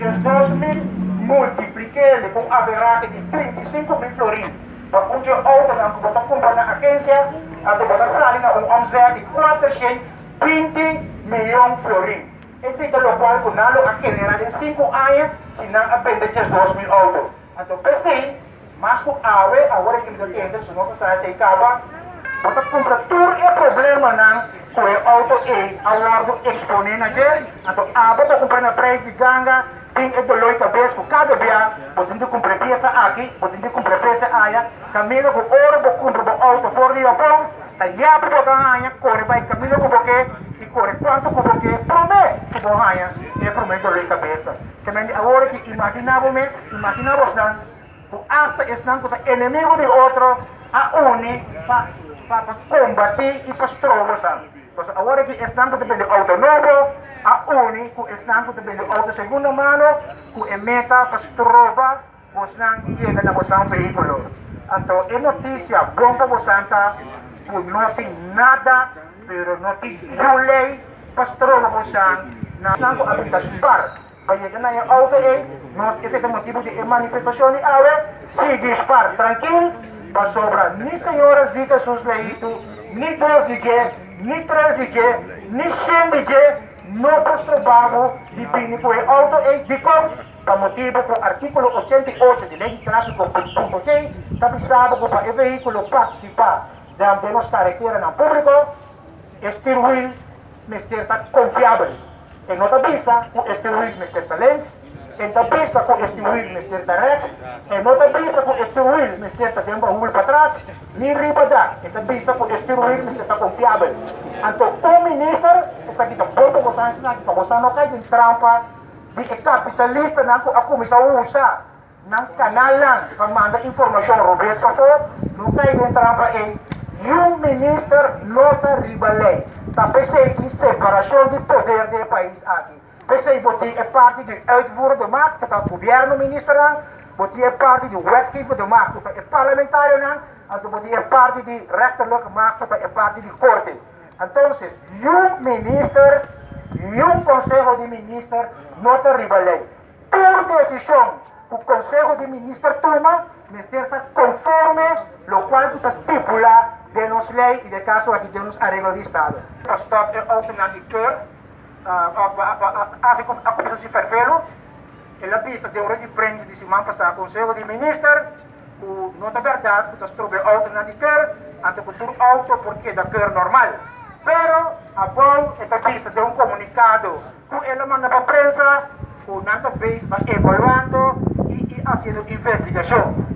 12,000 multiplik'é ku un averahe di 35,000 florin pa un dje outonan ku bo ta kumpra na agensia, anto bo ta sali na un omzet di 420 mion florin. Esei ta lokual ku nan lo a generá den 5 aña si nan a bende 12,000 outo. Anto p'esei, mas ku awe, awor ku mi ta tende, su nos sa esei kaba, bo ta kumpra tur e problemanan ku e outo ei a wòrdu eksponé na dje, anto abo bo kumpra na preis di ganga, tin e doló di kabes ku kada bia bo tin ku kumpra piesa aki, bo tin ku kumpra piesa aya, kaminda ku ora bo kumpra bo outo for di Japon, ta ya bo ta haña kore bai kaminda ku bo ke i kore kuantu ku bo ke, promé ku bo haña e promé doló di kabes. Kemen awor ku imaginá bo mes, imaginá bosnan, ku asta esnan ku ta enemigu di otro a uni pa kombatí i pa stroba san. Pues awor ku esnan ku ta bende outo nobo a uni ku esnan ku ta bende outo segunda mano ku e meta pa stroba bosnan di yega na bosan vehíkulo. Anto e notisia bon pa bosan ta ku no tin nada, pero no tin ningun lei pa stroba bosan na nan ku a bin ta spar pa yega na e outo ei. Nos esei ta motibu di e manifestashon di awe. Sigui spar trankil, pasobra ni señora Zita Sus-Leito, ni dos di dje, ni tres di dje, ni 100 di dje no por stroba bo di bini ku e outo ei. Dikon? Pa motibu ku artíkulo 88 di lei di tráfiko punto G ta bisa bo ku pa e vehíkulo partisipá den nos kareteranan públiko, e stuurwiel mester ta konfiabel. E no ta bisa ku e stuurwiel mester ta links, e ta bisa ku e stuurwiel mester ta rechts, e no ta bisa ku e stuurwiel mester ta den bahul patras, ni riba dak. E ta bisa ku e stuurwiel mester ta konfiabel. Anto, un minister, esaki ta bon pa boso esaki pa boso no kai den trampa di e kapitalistanan ku a kuminsá usa nan kanalnan pa manda informashon robes pafó, no kai den trampa ei. Un minister no ta riba lei. Ta p'esei tin separashon di poder den e pais aki. P'esei bo tin e parti di uitvoerende macht, ku ta gobièrnu ministernan, bo tin e parti di wetgevende macht, ku ta e parlamentarionan, anto bo tin e parti di rechterlijke macht, ku ta e parti di korte. Entonces, un minister, un konseho di minister no ta riba lei. Tur desishon ku konseho di minister tuma mester ta konforme lokual ku ta stipulá den nos lei i den kaso aki den nos areglo di estado. Pa stòp e outonan di keur òf pa hasi ku a kuminsá hasi fervelo, el a bisa den un rueda di prensa di siman pasá konseho di minister ku no ta bèrdat ku ta stroba e outonan di keur, anto ku tur outo por keda keur normal. Pero abou e ta bisa den un komunikado ku el a manda pa prensa ku nan ta bezig ta evaluando i hasiendo investigashon.